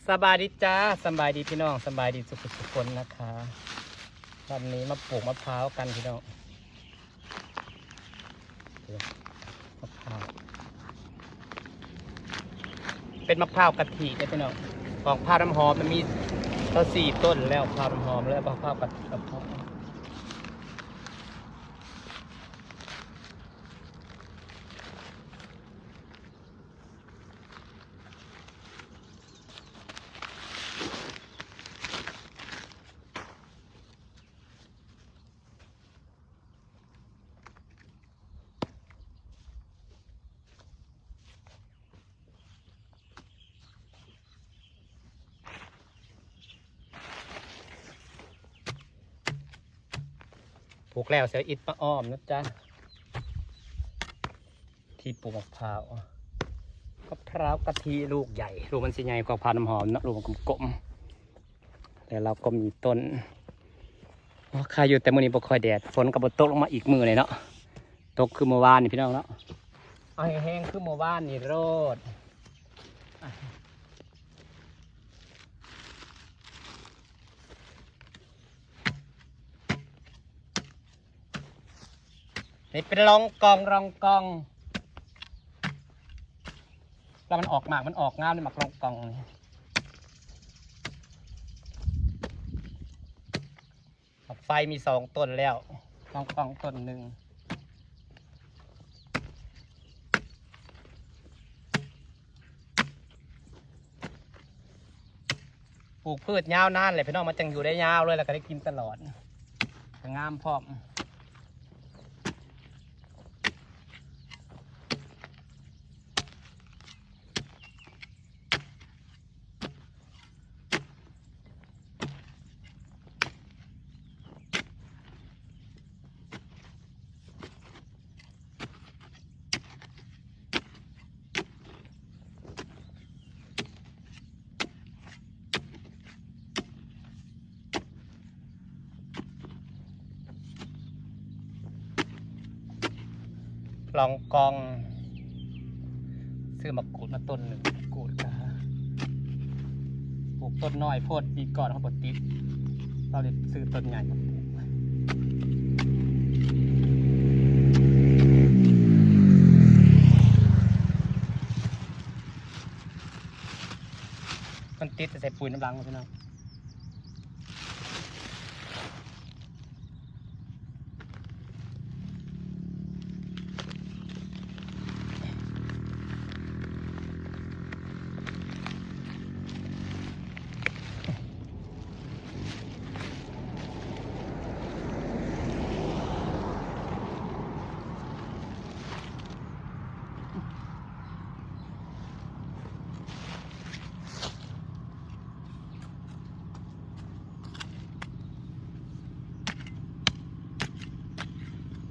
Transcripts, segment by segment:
ສະບາຍດີຈ້າ ສະບາຍດີພີ່ນ້ອງ ສະບາຍດີສຸກໆຄົນນະຄະ. ວັນນີ້ມາປູກມະພ້າວກັນພີ່ນ້ອງ. ມະພ້າວ ເປັນມະພ້າວກະທິເດ້ພີ່ນ້ອງ. ຂອງພ້າວນ້ຳຫອມມັນມີຊາວສີ່ຕົ້ນແລ້ວ ພ້າວນ້ຳຫອມ ແລ້ວພ້າວກະທິກະພ້າວ. ປູກແລ້ວຊິເອົາອິດມາອ້ອມນະຈ໊ະ ທີ່ປູກມະພ້າວ. ມະພ້າວກະທິລູກໃຫຍ່ ລູກມັນຊິໃຫຍ່ກວ່າພ້າວນ້ຳຫອມເນາະ ລູກມັນກົມໆ. ແລ້ວລາວກໍມີຕົ້ນ ໂອ້ ຄາຢູ່ ແຕ່ມື້ນີ້ບໍ່ຄ່ອຍແດດ ຝົນກໍບໍ່ຕົກລົງມາອີກມື້ເລີຍເນາະ ຕົກຄືມື້ວານນີ້ພີ່ນ້ອງເນາະ ເອົາແຮງໆຄືມື້ວານນີ້ໂລດ. ນີ້ເປັນລອງກອງ ລອງກອງ ແລ້ວມັນອອກໝາກ ມັນອອກງາມ ໝາກລອງກອງນີ້. ໝາກໄຟມີສອງຕົ້ນແລ້ວ ລອງກອງຕົ້ນໜຶ່ງ. ປູກພືດຍາວນານແຫຼະພີ່ນ້ອງ ມັນຈັ່ງຢູ່ໄດ້ຍາວເລີຍ ແລ້ວກໍໄດ້ກິນຕະຫຼອດ ກໍງາມພ້ອມ. ລອງກອງ ຊື້ໝາກກູດມາຕົ້ນໜຶ່ງ ໝາກກູດກະປູກຕົ້ນນ້ອຍໂພດ ປີກ່ອນເຮົາບໍ່ຕິດ ເຮົາເລີຍຊື້ຕົ້ນໃຫຍ່ມາປູກ. ມັນຕິດໃສ່ປຸ໋ຍນ້ຳຫຼັງພີ່ນ້ອງ.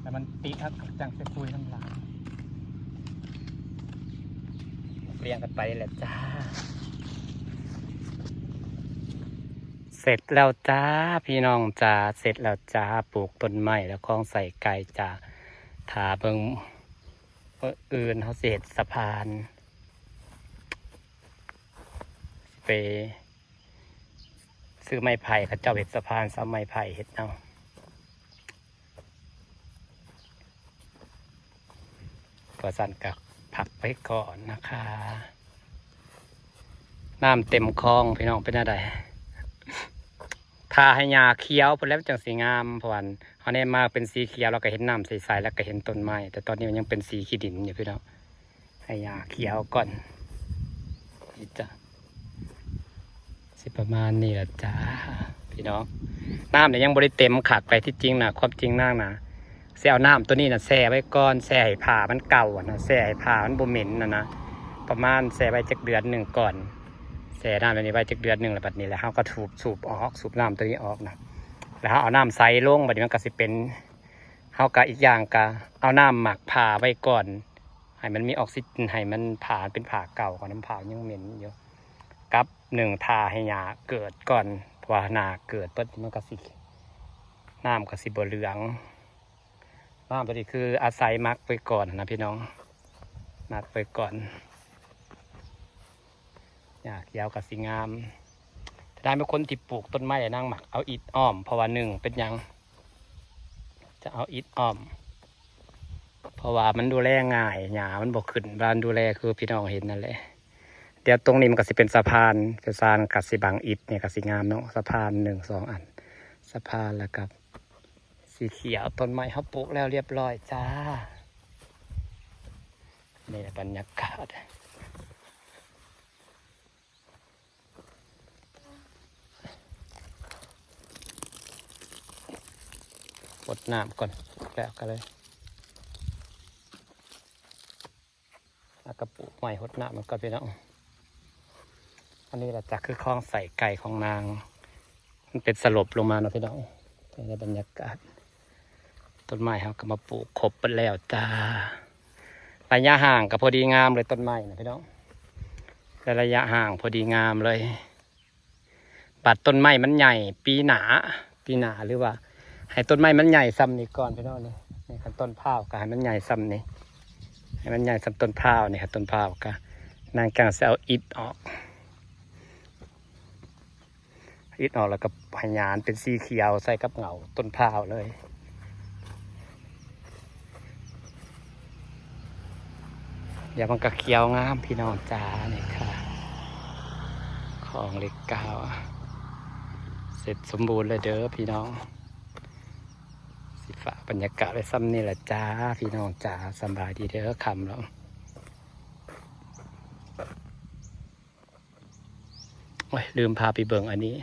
ແຕ່ມັນຕິດ ເຮົາກໍຈັ່ງໃສ່ປຸ໋ຍນ້ຳຫຼັງ ລຽງກັນໄປແຫຼະຈ້າ. ເສັດແລ້ວຈ້າ ພີ່ນ້ອງຈ້າ ເສັດແລ້ວຈ້າ ປູກຕົ້ນໄມ້ແລ້ວ ຄອງໃສ່ໄກ່ຈ້າ. ຖ້າເບິ່ງ ມື້ອື່ນເຮົາຊິເຮັດສະພານ ຊິໄປຊື້ໄມ້ໄຜ່ ເຂົາເຈົ້າເຮັດສະພານ ຊິເອົາໄມ້ໄຜ່ເຮັດເອົາ. ວ່າຊັ້ນກໍພັກໄວ້ກ່ອນນະຄະ. ນ້ຳເຕັມຄອງ ພີ່ນ້ອງ ເປັນແນວໃດ? ຖ້າໃຫ້ຫຍ້າຂຽວພຸ້ນແຫຼະ ມັນຈັ່ງຊິງາມ ເພາະວ່າເຮົາແນມມາເປັນສີຂຽວ ແລ້ວກໍເຫັນນ້ຳໃສໆ ແລ້ວກໍເຫັນຕົ້ນໄມ້ ແຕ່ຕອນນີ້ມັນຍັງເປັນສີຂີ້ດິນຢູ່ ພີ່ນ້ອງ. ໃຫ້ຫຍ້າຂຽວກ່ອນ ນີ້ຈ້ະ ຊິປະມານນີ້ລະຈ້າ ພີ່ນ້ອງ. ນ້ຳນີ້ຍັງບໍ່ໄດ້ເຕັມຄັກໄປ ທີ່ຈິງນະ ຄວາມຈິງນາງນະ ຊິເອົານ້ຳໂຕນີ້ນະແຊ່ໄວ້ກ່ອນ ແຊ່ໃຫ້ຜ້າມັນເກົ່າຫັ້ນນະ ແຊ່ໃຫ້ຜ້າມັນບໍ່ເໝັນຫັ້ນນະ ປະມານແຊ່ໄວ້ຈັກເດືອນໜຶ່ງກ່ອນ ແຊ່ນ້ຳອັນນີ້ໄວ້ຈັກເດືອນໜຶ່ງ ແລ້ວບັດນີ້ແຫຼະເຮົາກໍສູບ ສູບອອກ ສູບນ້ຳໂຕນີ້ອອກນະ ແລ້ວເຮົາເອົານ້ຳໃສລົງ ບັດນີ້ມັນກໍຊິເປັນ ເຮົາກໍອີກຢ່າງກໍເອົານ້ຳໝັກຜ້າໄວ້ກ່ອນ ໃຫ້ມັນມີອອກຊີເຈນ ໃຫ້ມັນຜ້າເປັນຜ້າເກົ່າກ່ອນ ນ້ຳຜ້າຍັງເໝັນຢູ່ ກັບໜຶ່ງຖ້າໃຫ້ຫຍ້າເກີດກ່ອນ ເພາະວ່າໜ້າເກີດເບິດມັນກໍຊິ ນ້ຳກໍຊິບໍ່ເຫຼືອງ. ນ້ຳໂຕນີ້ຄືອາໄສໝັກໄວ້ກ່ອນນະພີ່ນ້ອງ ໝັກໄວ້ກ່ອນ. ຫຍ້າຂຽວກໍຊິງາມ. ຖ້ານາງເປັນຄົນທີ່ປູກຕົ້ນໄມ້ ນາງມັກເອົາອິດອ້ອມ ເພາະວ່າໜຶ່ງເປັນຫຍັງ ຈະເອົາອິດອ້ອມ ເພາະວ່າມັນດູແລງ່າຍ ຫຍ້າມັນບໍ່ຂຶ້ນ ເວລາດູແລຄືພີ່ນ້ອງເຫັນນັ້ນແຫຼະ. ດຽວຕົງນີ້ມັນກໍຊິເປັນສະພານ ສະພານກໍຊິບັງອິດນີ້ກໍຊິງາມເນາະ ສະພານໜຶ່ງສອງອັນ ສະພານ ແລ້ວກໍສີຂຽວ ຕົ້ນໄມ້ເຮົາປູກແລ້ວລຽບລ້ອຍຈ້າ. ນີ້ແຫຼະບັນຍາກາດ ຫົດນ້ຳກ່ອນ ແລ້ວກໍເລີຍ ແລ້ວກໍປູກໃໝ່ ຫົດນ້ຳມັນກ່ອນພີ່ນ້ອງ. ອັນນີ້ລະຈະຄືຄອງໃສ່ໄກ່ຂອງນາງ ມັນເປັນສະຫຼົບລົງມາເນາະພີ່ນ້ອງ. ໃນບັນຍາກາດ ຕົ້ນໄມ້ເຮົາກໍມາປູກຄົບເບິດແລ້ວຈ້າ. ໄລຍະຫ່າງກໍພໍດີງາມເລີຍ ຕົ້ນໄມ້ນະພີ່ນ້ອງ ໄລຍະຫ່າງພໍດີງາມເລີຍ. ບັດຕົ້ນໄມ້ມັນໃຫຍ່ປີໜ້າ ປີໜ້າ ຫຼືວ່າໃຫ້ຕົ້ນໄມ້ມັນໃຫຍ່ຊ່ຳນີ້ກ່ອນພີ່ນ້ອງ. ນີ້ ນີ້ຄັນຕົ້ນພ້າວກໍໃຫ້ມັນໃຫຍ່ຊ່ຳນີ້ ໃຫ້ມັນໃຫຍ່ຊ່ຳຕົ້ນພ້າວນີ້. ຄັນຕົ້ນພ້າວກໍນາງຈັ່ງຊິເອົາອິດອອກ ອິດອອກແລ້ວກໍໃຫ້ຫຍ້າເປັນສີຂຽວໃສ່ກັບເຫງົ້າຕົ້ນພ້າວເລີຍ. ດຽວມັນກໍຂຽວງາມພີ່ນ້ອງຈ້າ. ນີ້ຄ່ະ ຄອງເຫຼັກກ້າວ ເສັດສົມບູນແລ້ວເດີພີ່ນ້ອງ. ຊິຝາກບັນຍາກາດໄວ້ຊ່ຳນີ້ລະຈ້າ ພີ່ນ້ອງຈ້າ. ສະບາຍດີເດີ ຄ່ຳແລ້ວ. ໂອ້ຍ ລືມພາໄປເບິ່ງອັນນີ້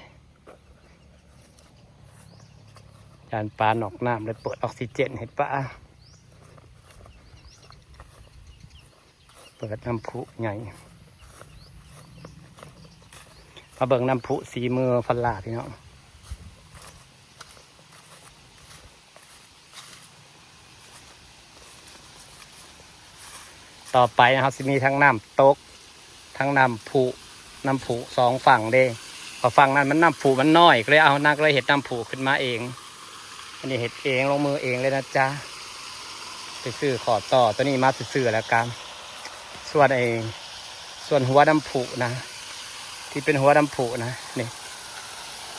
ຢ້ານປານອກນ້ຳ ເລີຍເປີດອອກຊີເຈນໃຫ້ປາ ເປີດນ້ຳພຸໃຫຍ່. ມາເບິ່ງນ້ຳພຸສີມືພັນລາພີ່ນ້ອງ. ຕໍ່ໄປເຮົາຊິມີທັງນ້ຳຕົກ ທັງນ້ຳພຸ ນ້ຳພຸສອງຝັ່ງເດ້ ເພາະຝັ່ງນັ້ນມັນນ້ຳພຸມັນນ້ອຍ ກໍເລີຍເອົາ ນາງກໍເລີຍເຮັດນ້ຳພຸຂຶ້ນມາເອງ. ອັນນີ້ເຮັດເອງ ລົງມືເອງເລີຍນະຈ໊ະ. ໄປຊື້ຂໍ້ຕໍ່ຕົວນີ້ມາຊື່ໆ ແລ້ວກັນ ສ່ວນໄອ້ ສ່ວນຫົວນ້ຳພຸນະ ທີ່ເປັນຫົວນ້ຳພຸນະ ນີ້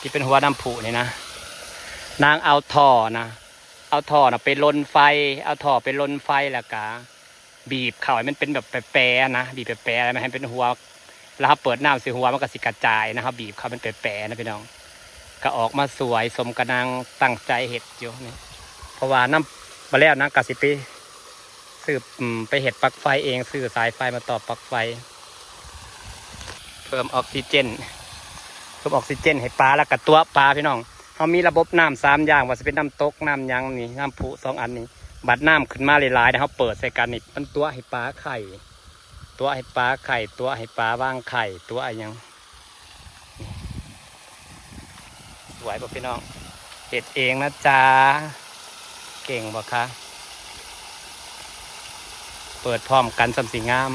ທີ່ເປັນຫົວນ້ຳພຸນີ້ນະ ນາງເອົາທໍ່ນະ ເອົາທໍ່ນະໄປລົນໄຟ ເອົາທໍ່ໄປລົນໄຟ ແລ້ວກະບີບເຂົ້າໃຫ້ມັນເປັນແບບແປໆນະ ບີບແປໆ ແລ້ວມັນໃຫ້ເປັນຫົວ ແລ້ວເຮົາເປີດນ້ຳໃສ່ຫົວ ມັນກໍຊິກະຈາຍນະ. ເຮົາບີບເຂົ້າມັນແປໆນະພີ່ນ້ອງ ກໍອອກມາສວຍສົມກັບນາງຕັ້ງໃຈເຮັດຢູ່ນີ້ ເພາະວ່ານ້ຳ ບາດແລ້ວນາງກໍຊິໄປ ຊື້ ອືມ ໄປເຮັດປລັກໄຟເອງ ຊື້ສາຍໄຟມາຕໍ່ປລັກໄຟ ເພີ່ມອອກຊີເຈນ ເພີ່ມອອກຊີເຈນໃຫ້ປາ ແລ້ວກໍຕົວະປາພີ່ນ້ອງ. ເຮົາມີລະບົບນ້ຳສາມຢ່າງ ວ່າຊິເປັນນ້ຳຕົກ ນ້ຳຫຍັງນີ້ ນ້ຳພຸສອງອັນນີ້ ບັດນ້ຳຂຶ້ນມາຫຼາຍໆ ເຮົາເປີດໃສ່ກັນນີ້ ມັນຕົວະໃຫ້ປາໄຂ່ ຕົວະໃຫ້ປາໄຂ່ ຕົວະໃຫ້ປາວາງໄຂ່ ຕົວະອີ່ຫຍັງ. ສວຍບໍ່ພີ່ນ້ອງ? ເຮັດເອງນະຈ໊ະ. ເກັ່ງບໍ່ຄະ? ເປີດພ້ອມກັນຊ່ຳຊິງາມ.